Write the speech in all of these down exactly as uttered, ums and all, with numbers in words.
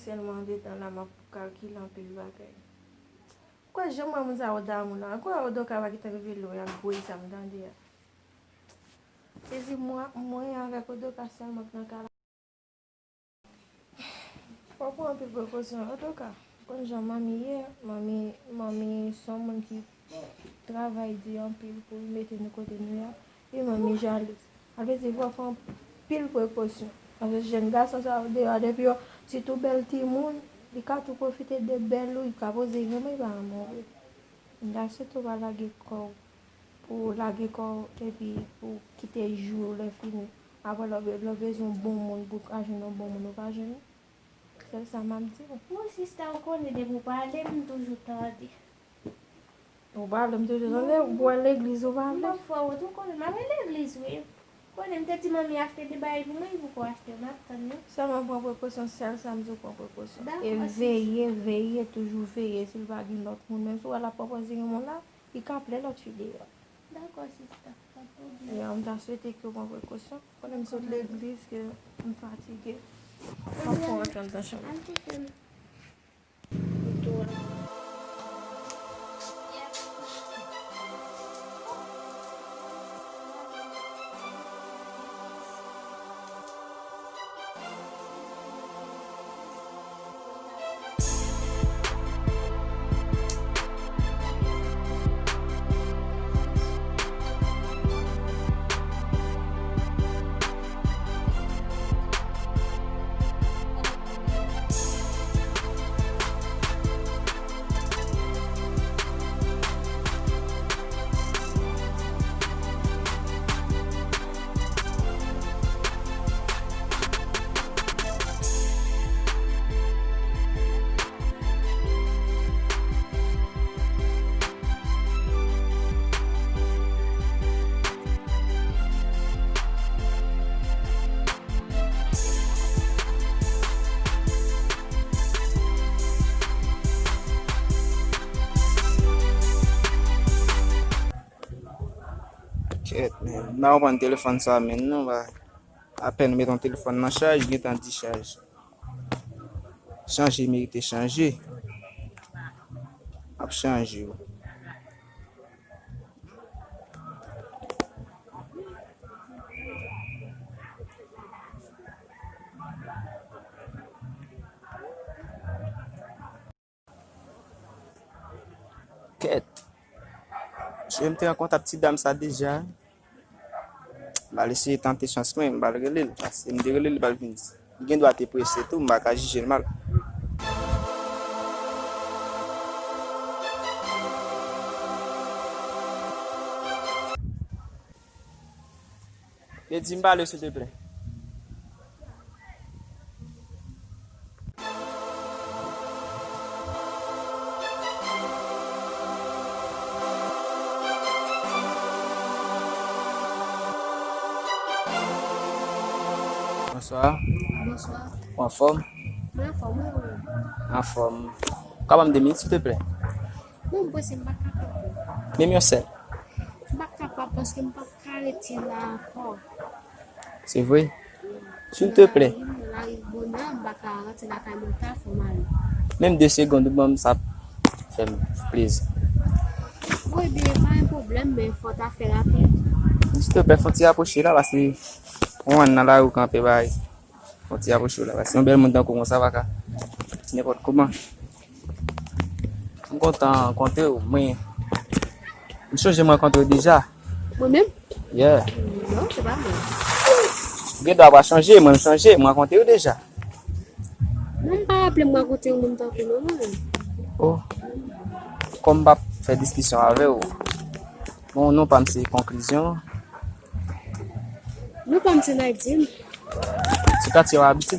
Sèlman andedan la, m ap kalkile anpil bagay. Kwè jan mwen moun sa yo damou la. Kwè Odoka pa gentan rive lwen ak bwè sa m tande a. Se di mwen, mwen avèk Odoka sèlman k nan kay la. Fò w pran anpil prekosyon. Odoka, ou konn jan manmi ye. Manmi, manmi se yon moun ki travay di anpil pou l mete nou kote nou ye a. Epi manmi jalou. Sa vle di fò w fè anpil prekosyon. Paske jèn gason sa yo deyò a, depi yo, sitou bèl timoun, li ka tou pwofite de bèl ou, li ka poze granmoun, li pa renmen w vre. Gason tou pa lage kò w. Pou w lage kò w epi pou w kite jou w lè fini. Apre lè w be-, lè w bezwen yon bon moun pou w ka jwenn yon bon moun, ou pa jwenn li. Sèl sa m ap di w. Wi, sista, ou konnen depi w pale, m toujou tande. Ou pale, m toujou tande, ou pral legliz, ou pale. M ap fè wout, ou konnen m ale legliz, wi. Ou konnen m te di manmi achte de bagay pou mwen, li poko achte, m ap tann li. Sèlman pran prekosyon, sèl sa m di w, pran prekosyon. E veye, veye, toujou veye, si l pa gen lòt moun, menm si w wè l ap pran pòz li gen moun la, li ka ap lè lòt fi deyò. Dakò, sista. Pa t pwoblèm. Ya, m ta swete ke w pran prekosyon. Konnen m sot legliz, ke m fatige. M ap fè w rantre anndan chanm. Al kouche m. Kèt, men. M pa konprann telefòn sa, men non, ba. Apèn m met yon telefòn nan chaj, gentan dichaj. Chanje merite chanje. M ap chanje wi. Kèt. Mesye, m te rankontre ak ti dam sa deja. M al eseye tante chans mwen, m al rele l. Paske m te rele l, li pa t vin. Li gen dwa te prese tou, m pa ka jije l mal. Yo di m pale, silteplè. Bonswa. Bonswa. Ou anfòm? Mwen anfòm, wi, ou menm? Anfòm. Ou ka ban m de minit, silteplè? Non, m prese, m pa kapab. Menm yon sèl? M pa kapab paske m p ap ka rete la ankò. Se vre? Silteplè. Lari, lari bonè, m pa ka rantre lakay mwen ta, fò m ale. Menm de segonn, ou ban m sa ap fè m plezi. Wi, byen, pa gen pwoblèm, men fò w ta fè rapid. Silteplè, fò w ti apwoche la, paske mwen nan lari w kanpe bay. Fò w ti apwoche w la, paske yon bèl moun tankou w konsa pa ka nenpòt kòman. M kontan rankontre w, mwen. M sonje m rankontre w deja. Mwen menm? Yeah. Non, se pa mwen. Ou gen dwa pa sonje, mwen m sonje, m rankontre w deja. Non, m pa raple m rankontre yon moun tankou nou, non. Oh. Kòm m p ap fè diskisyon avè w, bon, non pa m se Konklizyon. Non pa m se Nadine. Sou katye w abite?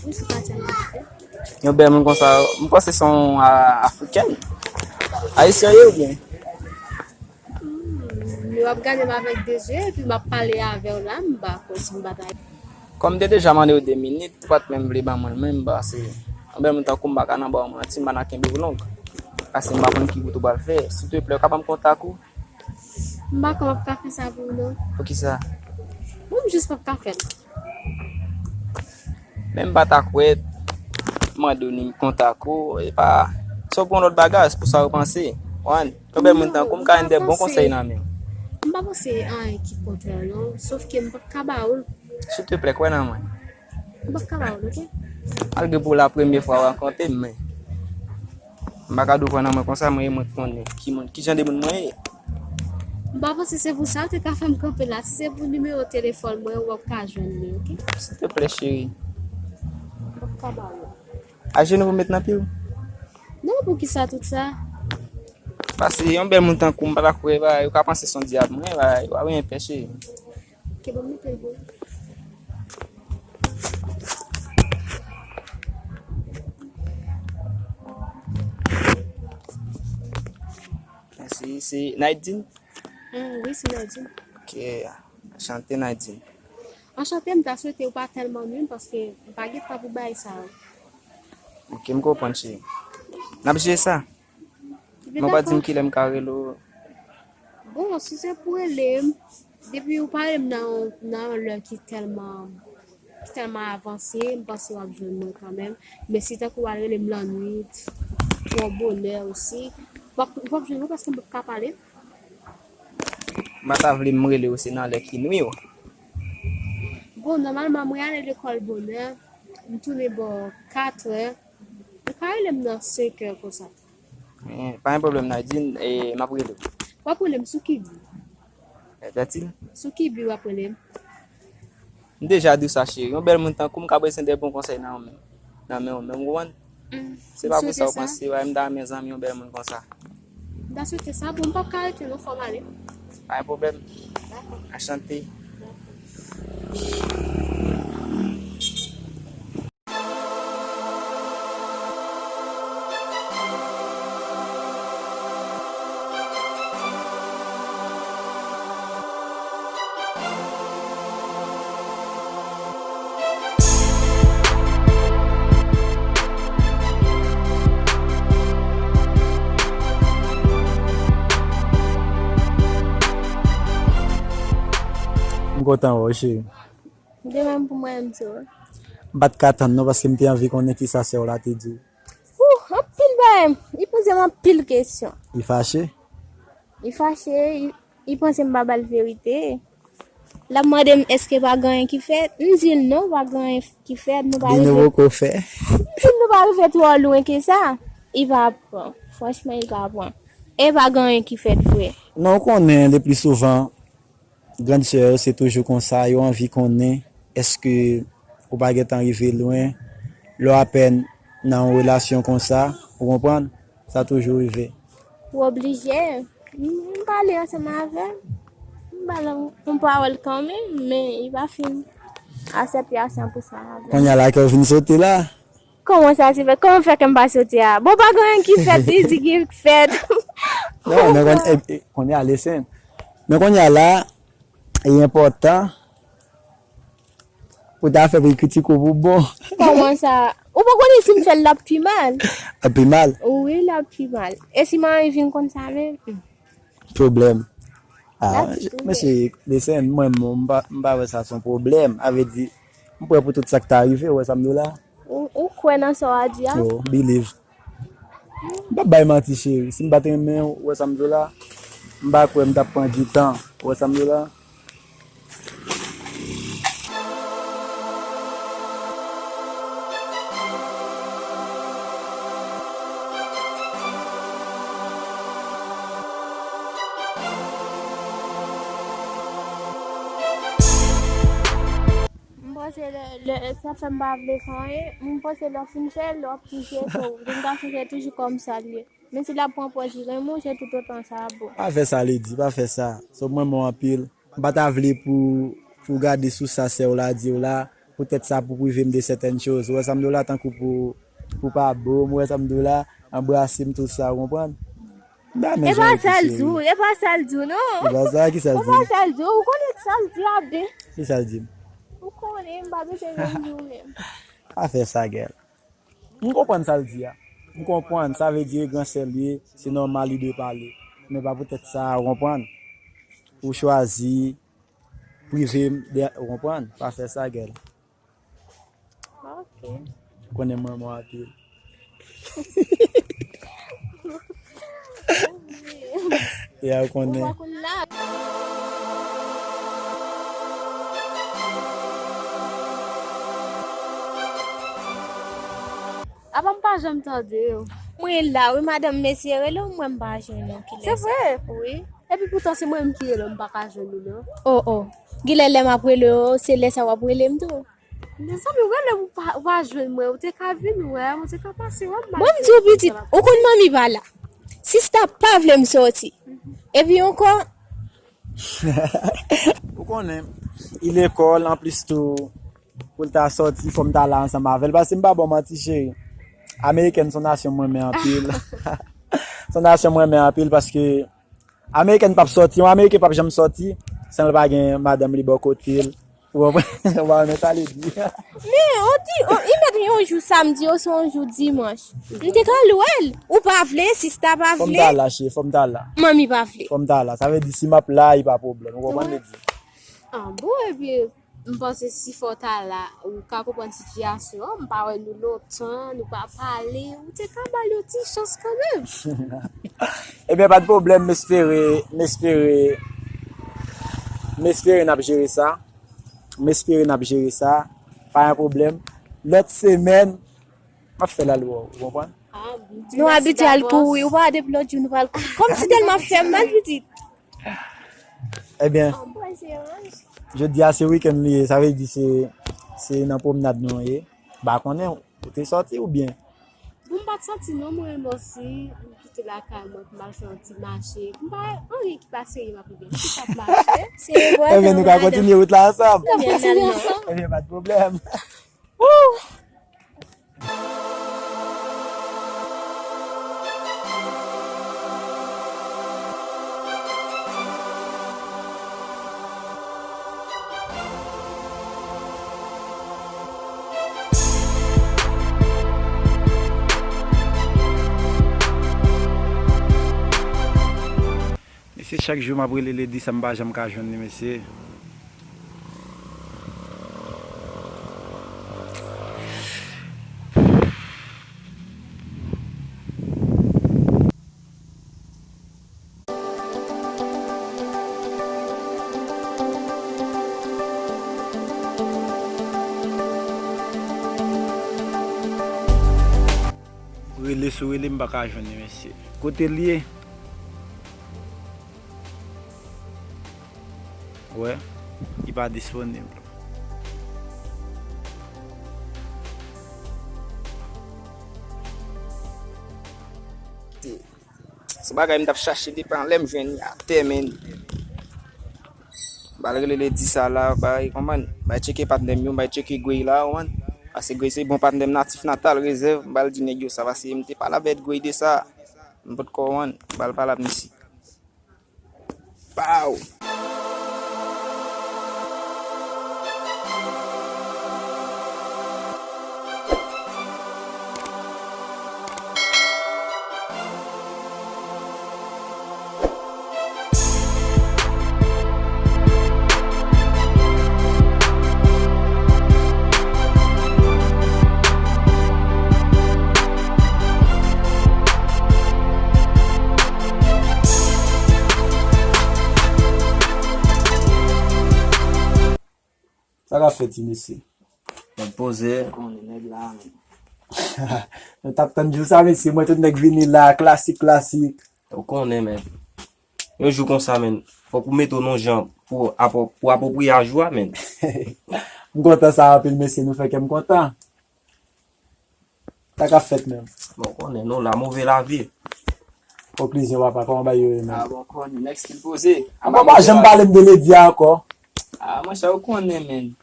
Wi, sou katye m abite. Yon bèl moun konsa, m panse se yon, a, afrikèn. Ayisyen w ye oubyen? Hmm, w ap gade m avèk de zye, epi m ap pale avè w la, m pa kwè si m pa ta. Kòm m te deja mande w de minit, ou pa t menm vle ban mwen l, men m panse yon bèl moun tankou m pa ka nan ba w manti, m pa nan kenbe w long. Paske m pa konn ki wout ou pral fè. Silteplè, ou ka ban m kontak ou? M pa kwè m ap ka fè sa pou ou, non. Poukisa? Bon, m jis p ap ka fè l. Men m pa ta kwè, mande w ni kontak ou, e pa, se pou yon lòt bagay, se pou sa yo panse. Wan, yon bèl moun tankou m ka jwenn de bon konsèy nan men w. M pa panse anyen ki kontrè, non. Sòf ke m p ap ka ba ou l. Silteplè, kwè nan mwen. M p ap ka ba ou l, oke? Malgre pou la premye fwa w rankontre m, men m pa ka di w kwè nan mwen konsa, mwen e mwen k konnen ki moun, ki jan de moun mwen ye. M pa panse se pou sa w te ka fè m kanpe la. Si se pou nimewo telefòn mwen, w ap ka jwenn li, oke? Silteplè, cheri. M p ap ka ba ou. Ajenou pou met nan pye w? Non, poukisa tout sa? Paske yon bèl moun tankou m pa ta kwè, ba, yo ka panse se yon dyab mwen, ba, yo pa renmen pè, cheri. Oke, ban m mete l pou ou. Mèsi, se Naidine? Mm, wi, se Naidine. Oke, anchante Naidine. Anchante, m ta swete ou pa tèlman nwi m paske m pa gen tan pou bagay sa yo. Oke, m konprann, cheri. N ap jere sa. Men w pa di m kilè m ka rele w. Bon, si se pou rele m, depi ou pa rele m nan yon, nan yon lè ki tèlman, ki tèlman avanse, m panse w ap jwenn mwen kanmenm. Men si tankou w al rele m lannwit, twò bonè osi, w ap, w ap jwenn mwen paske m p ap ka pale. M pa ta vle m rele w se nan lè ki nwi w. Bon, nòmalman, mwen ale lekòl bonè, m tounen bò katrè, ou ka rele m nan senkè konsa. Eh, pa gen pwoblèm, Nadine, e m ap rele w. W ap rele m sou ki bi? Eh, Bertine? Sou ki bi w ap rele m? M deja di w sa, cheri. Yon bèl moun tankou m ka bezwen de bon konsèy nan men, nan men w menm, ou konprann? Mm, se pa pou sa w panse, wè, m ta renmen zanmi yon bèl moun konsa. M ta swete sa, bon, m p ap ka rete non, fò m ale. Pa gen pwoblèm. Dakò. Anchante. Dakò. M kontan wè w, cheri. De menm pou mwen, M T O. M pa t ka tann non, paske m te anvi konnen kisa sè w la te di w. Ouh, anpil bagay. Li poze m anpil kesyon. Li fache? Li fache, li, li panse m pa ba l verite. L ap mande m èske pa gen anyen ki fèt. M di l non, pa gen anyen ki fèt. Nou pa rive. Li nou poko fè. M di l nou pa rive twò lwen ke sa. Li pa pran. Franchman, li pa pran. E pa gen anyen ki fèt vre. Non, ou konnen, le pli souvan, grann sè yo, se toujou konsa, yo anvi konnen èske ou pa gentan rive lwen, lè w apèn nan yon relasyon konsa, ou konprann? Sa toujou rive. Ou oblije. M, m pale ansanm avè l. M ba l yon, yon pawòl kanmenm, men li pa fin aksepte a san pou san avè m. Kounye a la kè w vin sote la. Kòman sa se fèt? Kòman fè ke m pa soti a? Bon, pa gen anyen ki fèt, li di ki fèt. Non, men konn-, e, e, kounye a, listen. Men kounye a la, li enpòtan pou ta fè pou l kritike w pou bon. Kòman sa? Ou pa konnen si m fè l, l ap pi mal. L ap pi mal? Wi, l ap pi mal. E si m anvi vin konn sa menm? Hmm. Pwoblèm. Ah, mesye, listen, mwen, m pa, m pa wè sa se yon pwoblèm. A vle di, m prè pou tout sa k ta rive, ou wè sa m di w la? Ou, ou kwè nan sa w a di a? Yo, believe. M p ap bay manti, cheri. Si m pa t renmen w, ou wè sa m di w la? M pa kwè m t ap pran di tan, ou wè sa m di w la? M panse lè, lè, sa fè m pa vle fè anyen. M panse lè w fin fè l, w ap toujou ete w. Yon gason se toujou kòm sa l ye. Men si l ap pran pòz li renmen w, se toutotan sa ap bon. Pa fè sa, Lady, pa fè sa. Sa w renmen w anpil. M pa ta vle pou, pou w gade sou sa sè w la di w la. Poutèt sa pou prive m de sètèn choz. Ou wè sa m di w la, tankou pou, pou pa bo m, ou wè sa m di w la, anbrase m, tout sa, ou konprann? M pa renmen jan w ete, cheri. E pa sa l di w, e pa sa l di w, non. E pa sa, ki sa l di? E pa sa l di w, ou konnen sa l di a byen. Ki sa l di m? Ou konnen, m pa bezwen vin di w menm. Pa fè sa, gèl. M konprann sa l di a. M konprann, sa vle di e gran sè l ye, se nòmal li dwe pale. Men pa poutèt sa, ou konprann? Ou chwazi prive m de, ou konprann? Pa fè sa, gèl. Ok. Konnen mwen mwen anpil. Ya konnen. Apa m pa janm tande yo. Mwen la wi madanm, mesye rele m, mwen m pa jwenn yo. Se vre? Wi. Epi poutan se mwen menm ki rele w, m pa ka jwenn ou non. Oh oh. Gilè lè m ap rele w, se lè sa w ap rele m tou. Mezanmi, ou rele m ou pa, ou pa jwenn mwen, ou te ka vin wè m, ou te ka pase wè m. Mwen m di w pitit, ou konn manmi pa la. Sista pa vle m soti. Epi ankò, Ou konnen, li lekòl, anplis tou, pou l ta sòti, fò m ta la ansanm avè l. Paske m pa ba w manti, cheri. Amerikèn se yon nasyon mwen renmen anpil. Se yon nasyon mwen renmen anpil paske Amerikèn p ap sòti, yon Ameriken p ap janm sòti san l pa gen madanm li bò kote l. Ou konprann? Ou pa konn sa li di. Men, on di, on, li mèt yon jou samdi oswa yon jou dimanch. M te ka al wè l. Ou pa vle, sista pa vle. Fò m ta la, cheri, fò m ta la. Manmi pa vle. Fò m ta la. Sa vle di, si m ap la, li pa pwoblèm. Ou konprann li di? Ah, bon, epi, m panse si fò w ta la, ou ka konprann sitiyasyon an, m pa wè nou lontan, nou pa pale, ou te ka ba l yon ti chans kanmenm. Ebyen, pa de pwoblèm, m espere, m espere, m espere n ap jere sa. M espere n ap jere sa. Pa gen pwoblèm. Lòt semèn, m ap fè l al wè w, ou konprann? Nou abitye al kouri, ou pa wè depi lòt jou nou pral kouri. Kòmsi tèlman fè m mal, pitit. Ebyen, jodi a se wikenn li ye, sa vle di se, se nan pwomnad nou ye. M pa konnen, ou te sòti oubyen? Bon, m pa t sòti non, mwen menm osi, m kite lakay mwen pou m al fè yon ti mache. M pa anyen ki pa serye m ap rive. M kite ap mache. Se vre. Ebyen, nou ka kontinye wout la ansanm. N ap kontinye ansanm. Ebyen, pa de pwoblèm. Mesye, chak jou m ap rele Lady sa, m pa janm ka jwenn li, mesye. Rele sou rele, m pa ka jwenn li, mesye. Kote l ye? Wè, li pa disponib. Se bagay m t ap chache depi lè m jwenn li atè, men. M al rele Lady sa la, bay, konprann? Bay tcheke patnè m yo, bay tcheke Gwey la, konprann? Paske Gwey se bon patnè m natif natal, rezèv, m al di nèg yo sa, paske m te pale avèk Gwey de sa. M potko konprann, m al pale ak misye. Pow! Sa k ap fèt, ti mesye? Nèg poze. Konnen nèg la, men. Nou t ap tann jou sa, mesye. Mwen, tout nèg vini la, klasik, klasik. Ou konnen, men. Yon jou konsa, men, fòk ou mete w nan jan pou apwo-, pou apwopriye a jou a, men. M kontan sa anpil, mesye. Nou fè kè m kontan. Sa k ap fèt menm? Bon, konnen non, la move lavi. Konklizyon, papa, kòman bagay yo ye menm? Ah, bon, konnen, nèg stil poze. Apa pa janm pale m de Lady a ankò? Ah, monchè, ou konnen, men.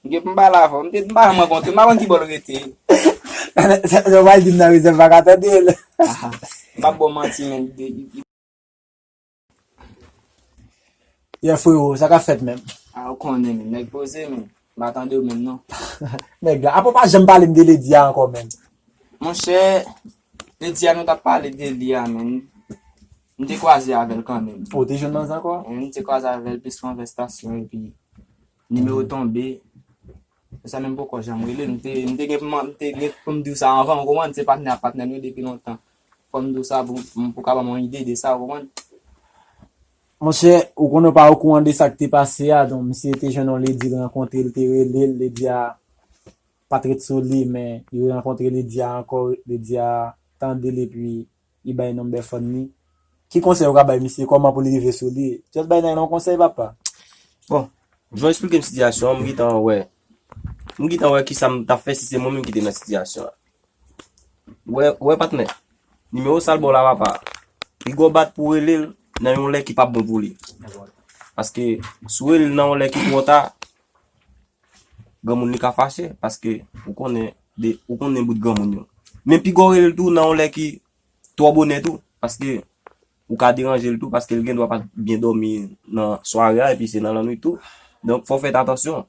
M gen pou m pale avè w. M te, m pa janm rankontre, m pa konn ki bò l rete. Sa, sa w pral di m nan rezèv, m pa ka tande l. Ah, m p ap ba w manti, men. Yeah, frero, sa k ap fèt menm? Ah, ou konnen, men. Nèg poze, men. M pa tande w menm, non. Nèg la, apa w pa janm pale m de Lady a ankò, menm? Monchè, Lady a nou t ap pale de li a, menm. M te kwaze avè l kanmenm. Ou te jwenn manzè ankò? Wi, m te kwaze avè l plis sou anvè estasyon, epi nimewo tonbe. Sa menm poko janm rele l. M te, m te gen pou m, m te gen pou m di w sa anvan, ou konprann? Se patnè ak patnè nou ye depi lontan. Fò m di w sa pou, pou, pou w ka ban m yon ide de sa, ou konprann? Monchè, ou konnen w pa okouran de sa k te pase a, donk misye te jwenn yon ledi, l rankontre l, te rele l, ledi a pa t ret sou li, men li rankontre ledi a ankò, ledi a tande l epi li bay nonm bèfòn li. Ki konsèy ou ka bay misye? Kòman pou li rive sou li? Just bay nèg la yon konsèy, papa. Bon, jan w eksplike m sitiyasyon an, m gentan wè. M gentan wè kisa m t ap fè si se mwen menm ki te nan sitiyasyon an. Wè, wè patnè, nimewo sa l ba w la papa, piga w bat pou w rele l nan yon lè ki p ap bon pou li. Paske si w rele l nan yon lè ki twò ta, granmoun li ka fache, paske ou konnen de, ou konnen bout granmoun yo. Men piga w rele l tou nan yon lè ki twò bonè tou, paske ou ka deranje l tou, paske l gen dwa pa t byen dòmi nan sware a, epi se nan lannwit tou. Donk, fò w fè atansyon.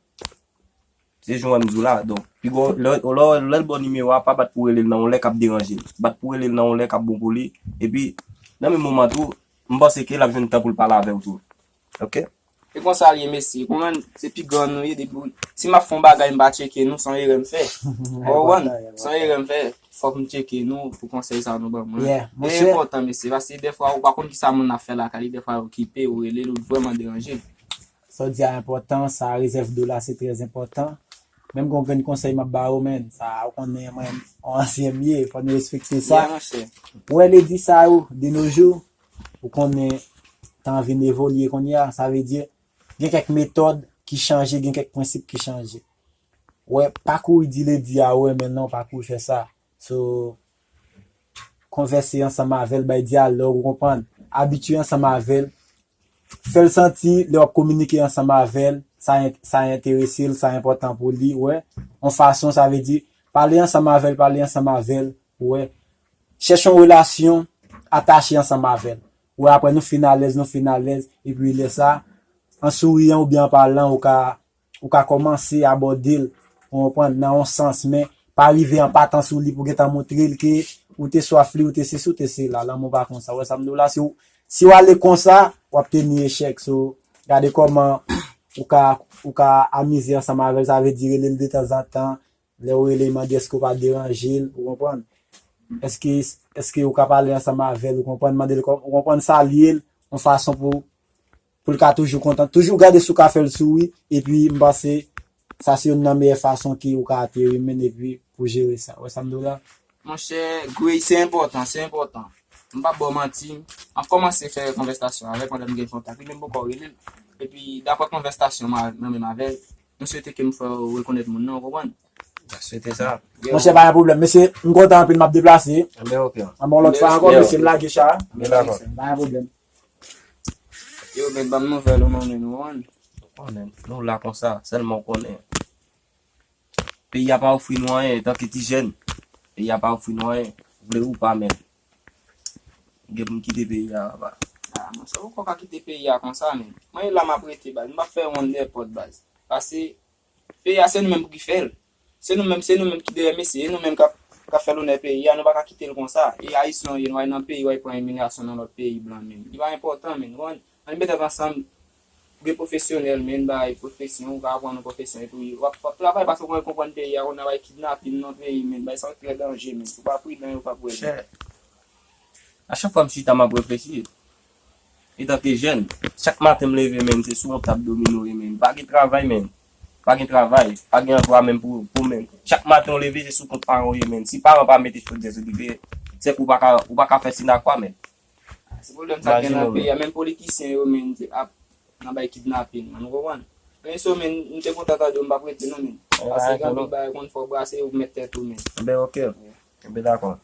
Se jan w wè m di w la. Donk, piga w, lè, lè, lè l ba w nimewo a, pa bat pou w rele l nan yon lè k ap deranje l. Bat pou w rele l nan yon lè k ap bon pou li. Epi, nan menm moman tou, m panse ke l ap jwenn tan pou l pale avè w tou. Oke? E konsa l ye, mesye. Ou konprann? Se pi gran nou ye depi. Si m ap fè yon bagay, m pa tcheke nou, se yon erè m fè. Ou konprann? Se yon erè m fè. Fòk m tcheke nou pou konsèy sa nou ban mwen. Yeah, E monchè. enpòtan, mesye, paske dèfwa ou pa konn kisa moun ap fè lakay li, dèfwa yo okipe, ou rele l, ou vrèman deranje l. Sa w di a enpòtan, sa rezèv do la se trè enpòtan. Menm gen yon grenn konsèy m ap ba ou, men, sa ou konnen mwen, yon ansyen m ye, fò nou respekte sa. Yeah, monchè. Ou wè ledi sa yo, de nos jours, ou konnen tan vin evolye kounye a, sa vle di, gen kèk metòd ki chanje, gen kèk prensip ki chanje. Ou wè, pa kouri di ledi a, ou renmen l, non, pa kouri fè sa. So, konvèse ansanm avè l, bay dyalòg, ou konprann? Abitye ansanm avè l. Fè l santi lè w ap kominike ansanm avè l, sa, sa enterese l, sa enpòtan pou li, ou wè. Yon fason, sa vle di, pale ansanm avè l, pale ansanm avè l, ou wè. Chèche yon relasyon, atache ansanm avè l. Ou wè, apre nou fin alèz, nou fin alèz, epi lè sa, an souriyan oubyen an palan, ou ka ou ka kòmanse abòde l, ou konprann, nan yon sans, men pa rive an patan sou li pou gentan montre l ke ou te swaf li, ou te sesi, ou te sela. Lanmou pa konsa. Ou wè sa m di w la, si w, si w ale konsa, w ap teni echèk. So, gade kòman ou ka, ou ka amize ansanm avè l, sa vle di rele l detanzantan, lè w rele l, mande èske w pa deranje l, ou konprann? Èske, èske ou ka pale ansanm avè l, ou konprann, mande l, kò- ou konprann, salye l, yon fason pou pou l ka toujou kontan. Toujou gade si w ka fè l souri, epi m panse sa se youn nan meyè fason ke ou ka ateri, men, epi pou jere sa. Ou wè sa m di w la? Monchè, Gray, se enpòtan, se enpòtan. M p ap ba w manti, m ap kòmanse fè konvèsasyon avè l pandan m gen kontak li, men m poko rele l. Epi, daprè konvèsasyon mwen menm avè l, m swete ke m fè w rekonèt moun nan, ou konprann? M swete sa. Monchè, pa gen pwoblèm. Mesye, m kontan anpil, m ap deplase. Enben, oke. An bon lòt fwa ankò, mesye, m lage cha. Enben, dakò. Pa gen pwoblèm. Yo, men ban m nouvèl ou non, men nou konprann. Konnen, nou la konsa, sèlman w konnen. Peyi a pa ofri nou anyen, antanke ti jèn. Peyi a pa ofri nou anyen. Vle ou pa, men. Gen pou m kite peyi a, papa. Ah, monchè, ou poko ka kite peyi a konsa, men. Mwen, e la m ap rete, baz. M p ap fè wonn nèpòt, baz. Paske, peyi a, se nou menm pou ki fè l. Se nou menm, se nou menm ki dèyè mesye, e nou menm k ap, k ap fè lonè peyi a, nou pa ka kite l konsa. E Ayisyen w ye, nou al nan peyi, w al pran imilyasyon nan lòt peyi blan, men. Li pa enpòtan, men. Ou konprann? Ann met tèt ansanm, gen pwofesyonèl, men, bay pwofesyon, ou ka aprann yon pwofesyon, epi w ap, w ap travay, paske w konn konprann peyi a, kounye a bay kidnapin nan peyi, men, bay sa yo trè danje, men. Si w pa pridan, yo p ap wè, men. Chè. A chak fwa m chita, m ap reflechi. Etanke jèn, chak maten m leve, men, se sou yon tab domino ye, men. Pa gen travay, men. Pa gen travay, pa gen anplwa, men, pou, pou, men. Chak maten w leve, se sou kont paran w ye, men. Si paran pa mete chodyè sou dife, se ke w pa ka, ou pa ka fè sinakwa, men. Se pwoblèm sa gen nan peyi a, menm politisyen yo, men, ap nan bay kidnapin, man, ou konprann? Men so, men, m te kontan tande w, m p ap rete non, men. Paske gen anpil bagay konn fò w brase, ou mèt tèt ou, men. Enben, oke. Enben, dakò.